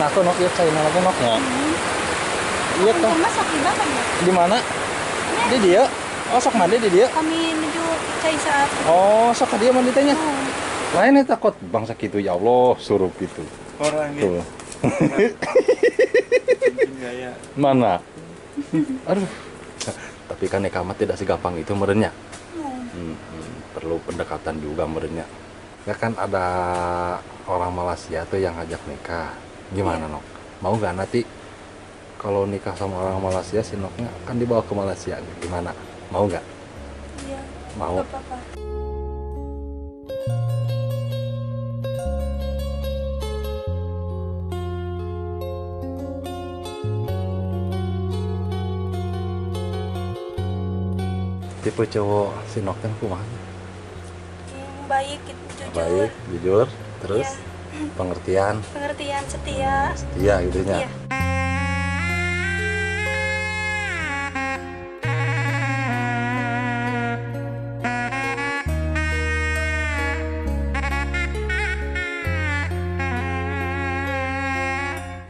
Enak tuh nok ya, caina lagi noknya. Iya tuh. Di mana? Di dia. Oh, sok mandi di dia. Kami menuju cai saat. Oh, sok dia mandi tehnya. Lain takut bangsa gitu ya Allah, suruh gitu. Orang gitu. Mana? Aduh. Tapi kan nikah mah tidak segampang itu merenya. Perlu pendekatan juga merenya. Ya kan ada orang Malaysia tuh yang ngajak nikah. Gimana, Nok? Mau nggak nanti kalau nikah sama orang Malaysia, si Noknya kan dibawa ke Malaysia, gimana? Mau nggak? Iya. Mau. Apa-apa. Tipe cowok si Nok kan kumaha? Baik, jujur. Baik, jujur, terus ya. Pengertian. Pengertian, setia. Setia gitu nya. Iya.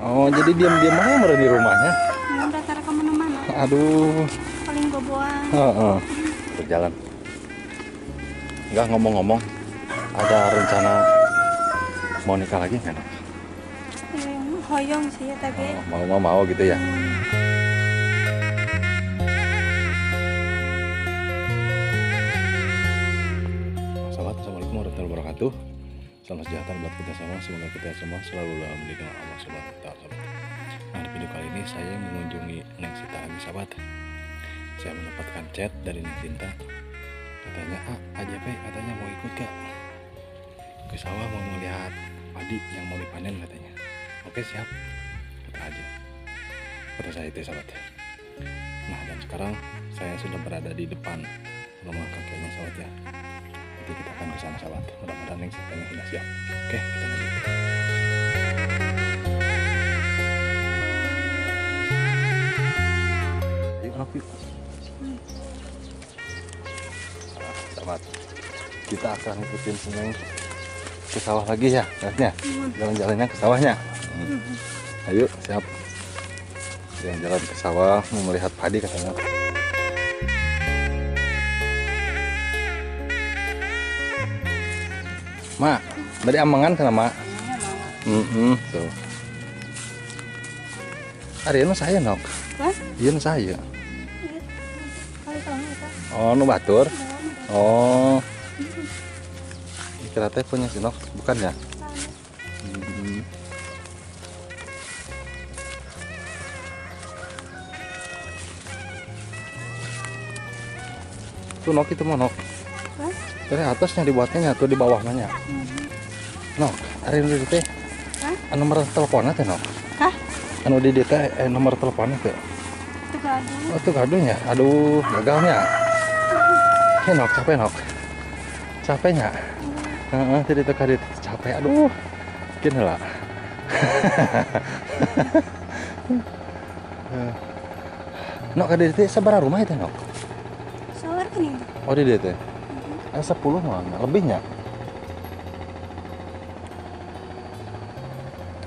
Oh, jadi diam-diam aja meren di rumahnya. Udah taruh kemana-mana. Aduh. Paling boboan. Heeh. Berjalan. Enggak ngomong-ngomong, ada rencana mau nikah lagi nggak, Nok? Hoyong sih ya, tapi. Oh, mau gitu ya. Sahabat, assalamualaikum warahmatullahi wabarakatuh. Salam sejahtera buat kita semua, semoga kita semua selalu dalam lindungan Allah Subhanahu wa Ta'ala. Nah, di video kali ini saya mengunjungi Neng Sinta lagi, sahabat. Saya mendapatkan chat dari Neng Sinta. Katanya, AJP katanya mau ikut gak ke sawah, mau melihat padi yang mau dipanen katanya. Oke, siap, kata aja. Kata saya itu, sahabat. Nah, dan sekarang saya sudah berada di depan rumah kakeknya, sahabat ya. Nanti kita akan ke sana, sahabat. Mudah-mudahan Neng Sintanya sudah siap. Oke, kita lanjut. Ayo, anak yuk. Sahabat, kita akan ikutin Neng ke sawah lagi ya, lihatnya. Jalan-jalannya ke sawahnya. Ayo, siap. Jalan-jalan ke sawah, mau melihat padi katanya. Ma, tadi amangan kan, Ma? Tuh. Ari nu saya, Nok. Hah? Iya, nu saya. Oh, nu batur. Oh. Kira teh punya si Nok, bukan ya? Tuh Nok, itu mau Nok. Dari atasnya dibuatnya tuh di bawahnya. Nok, ari nu di teh. Anu nomor teleponnya teh, Nok. Hah? Anu di teh nomor teleponnya teh. Tuh gaduh. Oh, tuh gaduhnya. Aduh, gagalnya. Hei, Nok, capek, Nok. Capeknya. Heeh, tadi teh kadit capek. Aduh. Gini lah. Nok, kadit teh sabaraha rumah itu, Nok? Sabar gini. Oh, di teh. 10 mah lebihnya.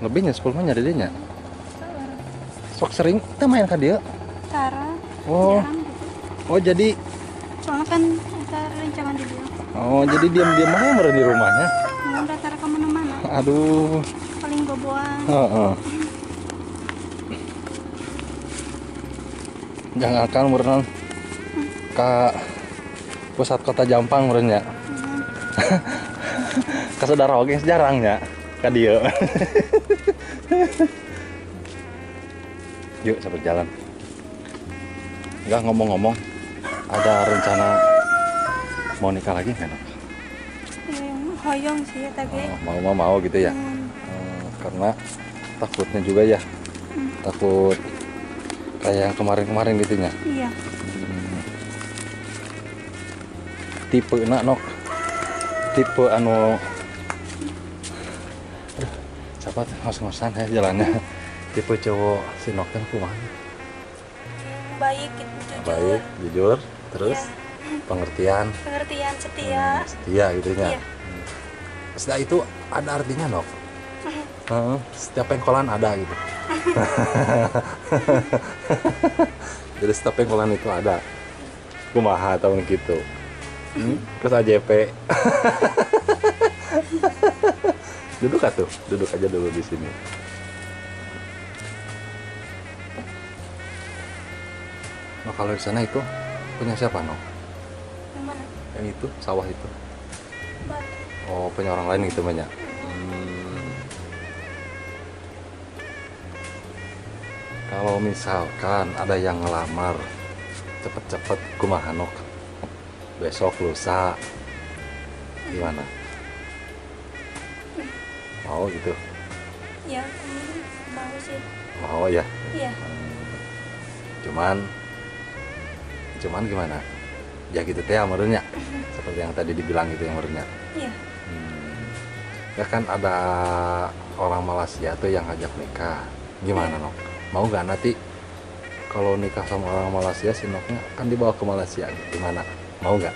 Lebihnya 10 mah nyari dinya. Sok sering teh main ka dieu? Tara. Oh. Jarang gitu. Oh, jadi soalnya kan kita rencangan di dia. Oh, jadi diam-diam aja meren di rumahnya. Udah taruh kemana-mana. Aduh. Paling boboan. Heeh. Jangan akan meren ke pusat kota Jampang meren ya. Ke saudara oge jarang ya ka dieu. Yuk, sambil jalan. Enggak ngomong-ngomong, ada rencana mau nikah lagi nggak, Nok? Hoyong sih ya, tapi. Oh, mau gitu ya. Karena takutnya juga ya. Takut kayak yang kemarin-kemarin gitu ya. Iya. Tipe nak, Nok, tipe anu, aduh, sahabat, ngos-ngosan ya jalannya. Tipe cowok si Nok kan kumaha? Baik, jujur. Baik, jujur, terus ya. Pengertian. Pengertian, setia. Setia gitu ya. Iya. Setelah itu ada artinya, Nok. Setiap pengkolan ada gitu. Jadi setiap pengkolan itu ada. Kumaha tahun gitu. Terus AJP. Duduk atuh, duduk aja dulu di sini. Nah, kalau di sana itu punya siapa, Nok? Yang mana? Yang itu, sawah itu. Batu. Oh, punya orang lain gitu banyak. Kalau misalkan ada yang ngelamar cepet-cepet kumaha, Nok? Besok lusa gimana? Mau gitu? Ya, mau sih. Mau ya? Iya. Cuman gimana? Ya gitu teh merenya. Seperti yang tadi dibilang gitu yang merenya. Iya. Ya kan ada orang Malaysia tuh yang ngajak nikah. Gimana, Nok? Mau nggak nanti kalau nikah sama orang Malaysia, si Noknya kan dibawa ke Malaysia, gimana? Mau nggak?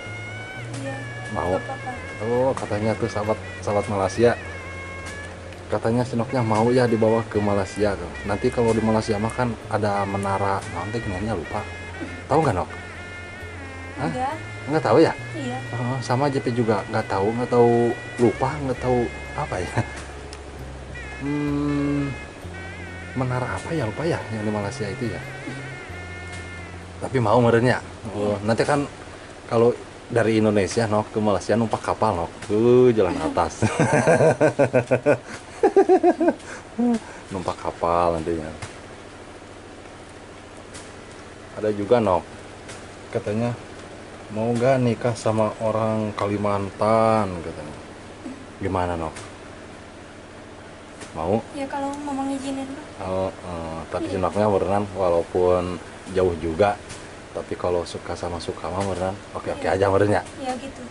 Iya. Mau. Apa-apa. Oh, katanya tuh sahabat Malaysia. Katanya si Noknya mau ya dibawa ke Malaysia. Nanti kalau di Malaysia mah kan ada menara, nanti gimana lupa. Tahu nggak, Nok? Hah? Enggak. Nggak tahu ya? Iya. Oh, sama JP juga nggak tahu lupa, nggak tahu apa ya. Menara apa ya lupa ya yang di Malaysia itu ya. Tapi mau merenya. Oh, nanti kan kalau dari Indonesia Nok ke Malaysia numpak kapal, Nok. Jalan atas. Numpak kapal nantinya. Ada juga, Nok, katanya mau nggak nikah sama orang Kalimantan katanya. Gimana, Nok? Mau? Ya kalau mama ngizinin. Oh, tapi si Noknya berenang walaupun jauh juga, tapi kalau suka sama suka mah berenang oke-oke aja berenangnya. Ya gitu.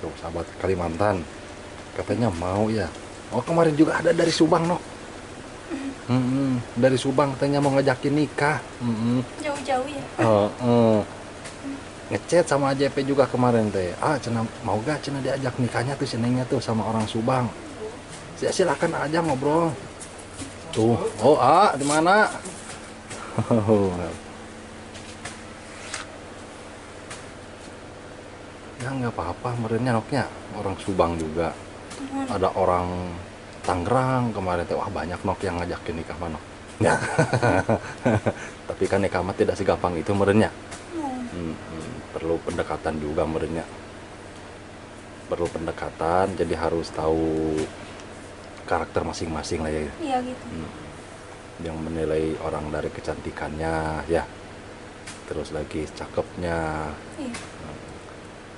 Tuh sahabat Kalimantan katanya mau ya. Oh, kemarin juga ada dari Subang, Nok. Dari Subang katanya mau ngajakin nikah. Jauh-jauh ya. Ngechat sama AJP juga kemarin teh. Ah, cenah mau gak cenah diajak nikahnya tuh senengnya tuh sama orang Subang. Silakan aja ngobrol. Tuh, oh ah, di mana? Ya nggak apa-apa merenya Noknya, orang Subang juga. Ada orang Tangerang kemarin teh, wah banyak Nok yang ngajakin nikah mah, Nok. Ya. Tapi kan nikah mah tidak segampang itu merenya. Perlu pendekatan juga merenya. Perlu pendekatan, jadi harus tahu karakter masing-masing lah ya. Iya gitu. Yang menilai orang dari kecantikannya ya. Terus lagi cakepnya. Iya.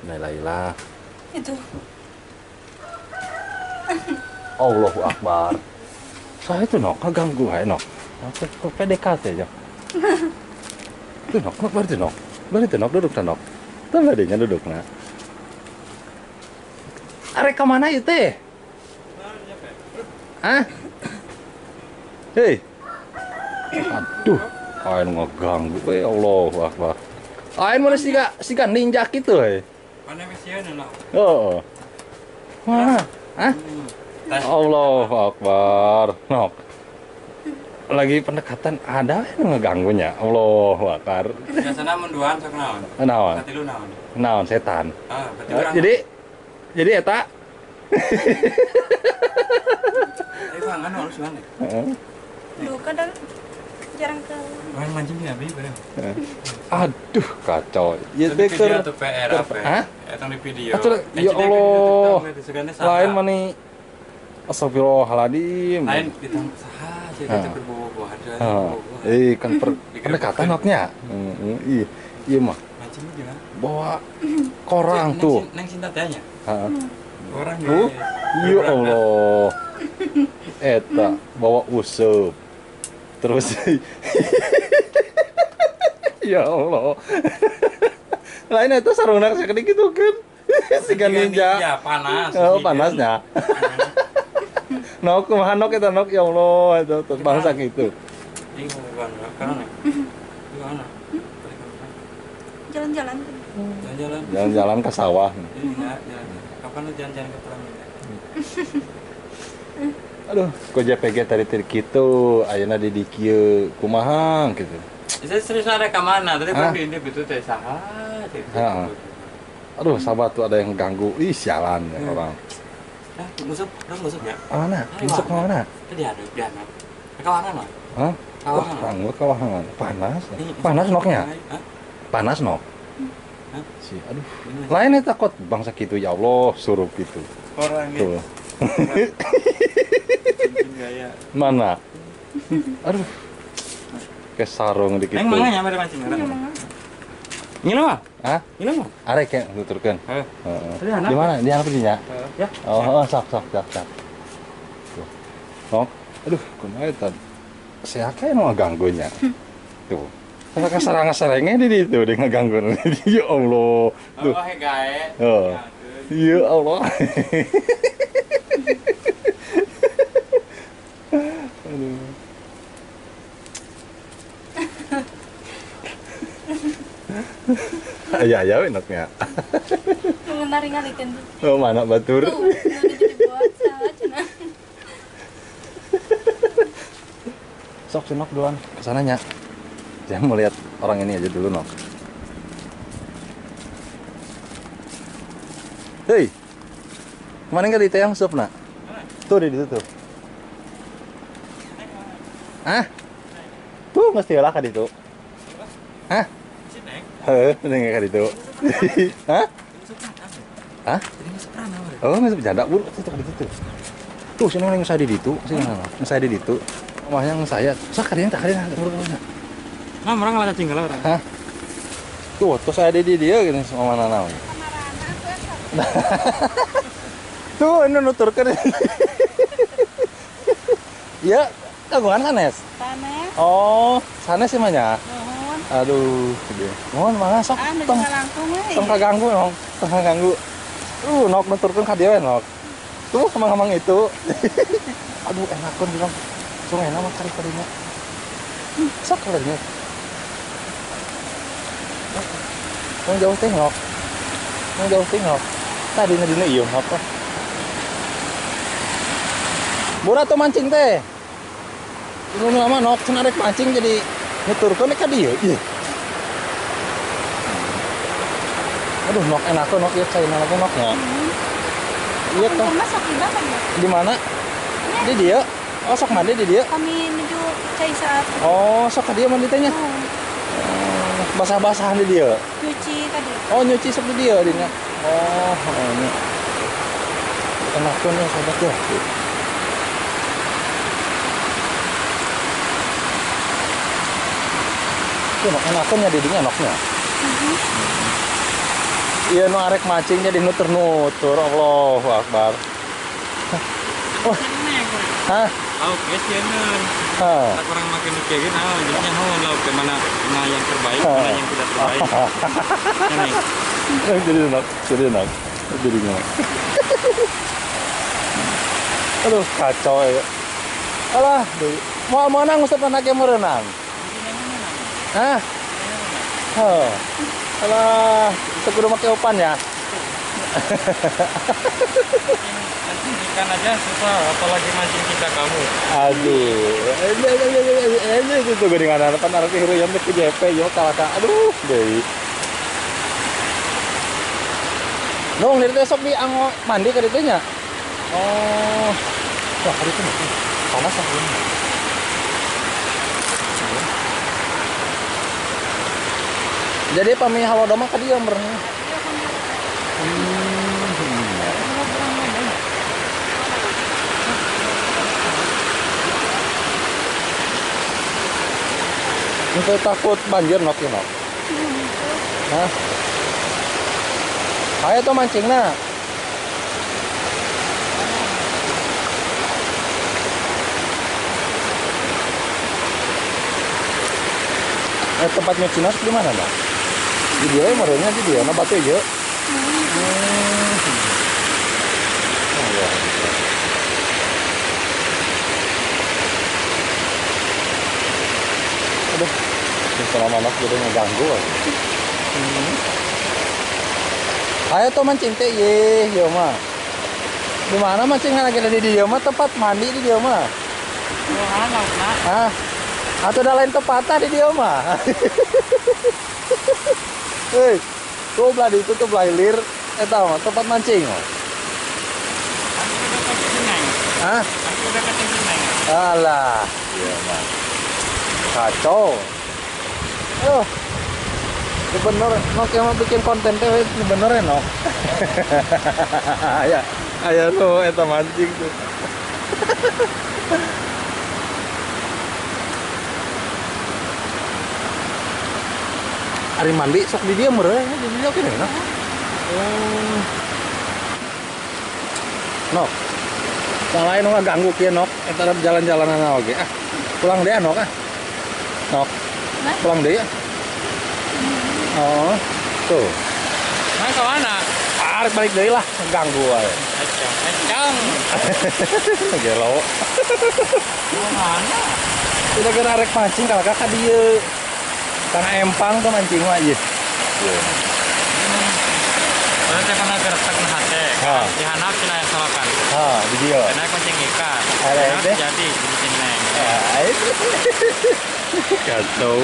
Nilailah. Itu. Allahu Akbar. Saya itu Nok, ganggu hai Nok. Aku PDKT aja. Itu Nok, Nok berarti Nok. Berarti Nok duduk Nok. Tuh badinya duduk nah. Arek ke mana itu teh? Hah? Hei. Aduh, aing ngeganggu we Allahu Akbar. Aing mana siga ninja kitu we. Mana mesieun Nok? Heeh. Wah, hah? Allahu Akbar. Nok. Lagi pendekatan ada yang ngeganggunya. Allahu Akbar. Biasana mun duaan sok naon? Naon? Katilu naon? Naon setan. Ah, berarti urang. Jadi eta. Eh, pangan harus mana? Heeh. Duh, kadang jarang ke. Orang mancing ya, bi, bareng. Aduh, kacau. Ya teh keur PR apa? Hah? Eta di video. Ya Allah. Lain mani Astagfirullahaladzim. Lain ditang saha sih itu berbobo-bobo. Eh, kan pendekatan noknya. Iya, iya mah. Mancingnya gimana? Bawa korang tuh. Neng cinta teh nya. Heeh. Korang. Ya Allah. Eta bawa useup. Terus ya Allah. Lain itu sarungna sakedik gitu kan. Siga ninja. Ya panas. Oh, panasnya. Nok kumaha nok eta nok ya Allah itu bangsa gitu. Jalan-jalan. Jalan-jalan. Jalan-jalan ke sawah. Iya, jalan. Kapan lu jalan-jalan ke Pramila? Aduh, kok JPG tadi tadi kitu, ayeuna di dikieu kumaha gitu. Saya serius ada ke mana? Tadi kan di itu teh saha gitu. Aduh, sahabat tuh ada yang ganggu. Ih, sialan ya orang. Ah, musuh, terus musuh ya? Mana? Musuh ke mana? Tadi ada di anak. Kawangan mah? Hah? Kawangan. Kawangan. Panas. Panas noknya? Panas nok. Si, aduh. Lainnya takut bangsa gitu ya Allah, suruh gitu. Orang gitu. Mana? Aduh. Ke sarung dikit. Neng mana nyampe mancing merah? Ngino mah? Hah? Ngino mah? Arek ya nuturkeun. Heeh. Di mana? Di anak dinya? Ya. Oh, sok sok sok sok. Tuh. Nok. Aduh, kumaha eta? Saya kayak nu ngaganggunya. Tuh. Karena sarang-sarangnya di ditu dia ngaganggu. Ya Allah. Tuh. Oh, gae. Heeh. Ya Allah. Aduh. Aya aya enaknya. Menarik ngalikan. Oh, mana batur? Tuh, jadi buat salah cenah. Sok senok duluan ke sananya. Jangan mau lihat orang ini aja dulu, Nok. Hei. Kemarin kan di yang sup, nak? Tuh di situ tuh. Hah? Tuh mesti lah ka ditu. Hah? Heeh, neng ka ditu. Hah? Hah? Oh, ngasup janda buru tuh ka ditu tuh. Tuh sini neng saya di ditu, sini neng saya di ditu. Omahnya yang saya. Sok kadieu tak kadieu buru. Nah, orang ngalah cacing lah orang. Hah? Tuh, tuh saya di dia gini sama mana naon. Tuh, ini nuturkeun. Ya, kagungan sanes. Sanes. Oh, sanes sih mah nya. Nuhun. Aduh, gede. Mohon mangga sok. Tong tong kaganggu, Nok. Tong kaganggu. Nok nuturkeun ka dieu we, Nok. Tuh, kemang-kemang itu. Aduh, enakeun bilang. Sungai nama kari karinya. Sok kalinya. Tong jauh teh, Nok. Tong jauh teh, Nok. Tadi dina ieu apa? Murah tuh mancing teh. Belum lama nok cenah rek mancing jadi nuturkeun ka dieu. Ih. Aduh nok enakeun nok ieu caina lagi nok nya. Iya toh. Di mana? Di dieu. Oh sok mandi di dieu. Kami menuju cai saat. Oh sok ka dieu mandi teh nya. Basah-basahan di dieu. Nyuci tadi. Oh nyuci sok di dieu dinya. Oh, ini. Enakeun ya sobat ya. Itu enakeun nya didinya enoknya. Iya nu arek mancingnya di nutur-nutur. Allahu Akbar. Wah. Hah? Lauk geus sieun. Hah. Tak kurang makin kayak gini, ah jadinya oh lauk ke mana mana yang terbaik, mana yang tidak terbaik. Ini. Jadi enak, jadi enak. Jadi enak. Aduh, kacau ya. Alah, mau mana ngusap anaknya mau renang? Hah? Hah. Alah, itu kudu make opan ya. Mancing ikan aja susah, apalagi mancing kita kamu. Aduh, ini itu gue dengan harapan arti hero yang ke JP, yo kalaka. Aduh, deh. Dong, dari besok di anggo mandi ke ditunya. Oh, wah hari itu panas lah ini. Jadi pami halodo mah ka dieu meureun. Itu takut banjir nok ya nok. Hah? Ayo tuh mancing nah. Tempat nyuci nas di mana nak? Di dia merenya di dia, nah batu aja. Aduh, selama anak jadi ngeganggu aja. Ayo tuh mancing teh, ye, yo mah. Di mana mancing lagi ada di dia mah tempat mandi di dia mah. Hah? Atau ada lain tempatnya di dia mah. Hei, tuh belah itu tuh belah hilir eta mah tempat mancing. Hah? Alah, iya mah. Kacau. Oh. Bener, Nok yang mau bikin konten teh bener ya, Nok. Ya, ayo tuh eta mancing tuh. Ari mandi sok di dia meureun di dia oke deh, Nok. Nok. Salahin nu ngaganggu kieu, Nok. Eta jalan-jalanan oge. Ah, pulang deh, Nok ah. Nok. Pulang deh ya. Oh, tuh. Nah, ke mana? Arek balik deui lah, ganggu wae. Kencang. Gelo. Mana? Udah geura arek mancing kalau kakak dieu. Karena empang tuh mancing mah ieu. Ieu. Berarti pernah geretak na hate. Di handap cenah aya solokan. Ha, di dieu. Cenah mancing ikan. Jadi di neng. Kacau.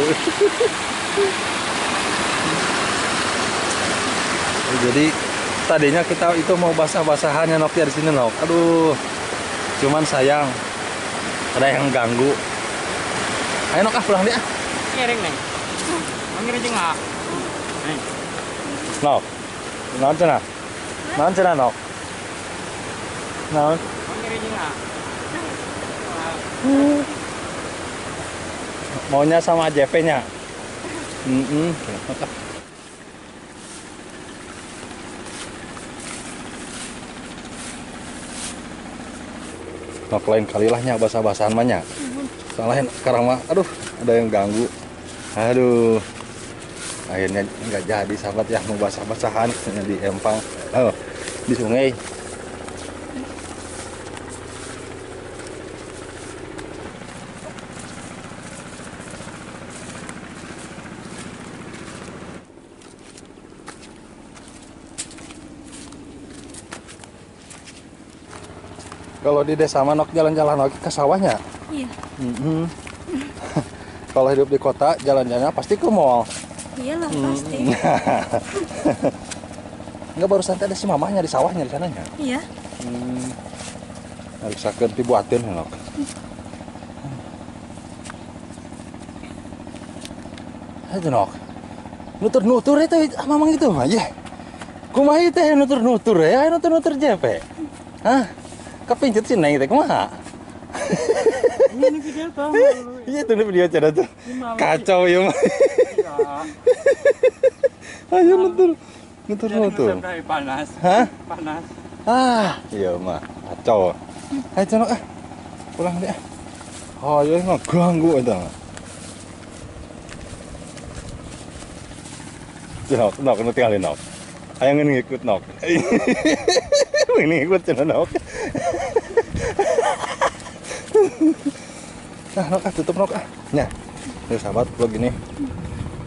Jadi tadinya kita itu mau basah-basahannya Nok ya di sini Nok. Aduh, cuman sayang ada yang ganggu. Ayo Nok ah pulang deh ah. Ngiring neng. Ngiring jeung ah. Neng. Nok. Naon cenah? Naon cenah Nok? Naon? Ngiring jeung ah. Maunya sama JP-nya. Nok lain kali lah nya basah-basahan mah nya. Soalnya sekarang mah aduh ada yang ganggu. Aduh. Akhirnya nggak jadi sahabat ya mau basah-basahan di empang. Oh, di sungai. Kalau di desa mah Nok jalan-jalan lagi ke sawahnya. Iya. Kalau hidup di kota jalan-jalannya pasti ke mall. Iyalah pasti. Enggak, barusan ada si mamahnya di sawahnya di sananya. Iya. Harus dibuatin Nok. Itu Nok. Nutur-nutur itu mamang itu mah ya. Kumaha ieu teh nutur-nutur ya, nutur-nutur JP. Hah? Kepincut sih neng teh kumaha? Ini video tuh. Iya tuh video cara tuh. Kacau ya mah. Ayo nutur. Nutur. Panas. Hah? Panas. Ah, iya mah kacau. Ayo cenah ah. Pulang deh. Oh, iya mah ganggu eta. Nok, nok nu tinggalin Nok. Ayo ngikut Nok. Ini ikut cenah Nok. Nah, Nok ah, tutup Nok ah. Nah, ya sahabat vlog ini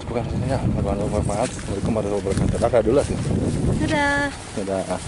bukan sini ya. Bermanfaat. Assalamualaikum warahmatullahi wabarakatuh. Dadah dulu sih. Dadah. Dadah.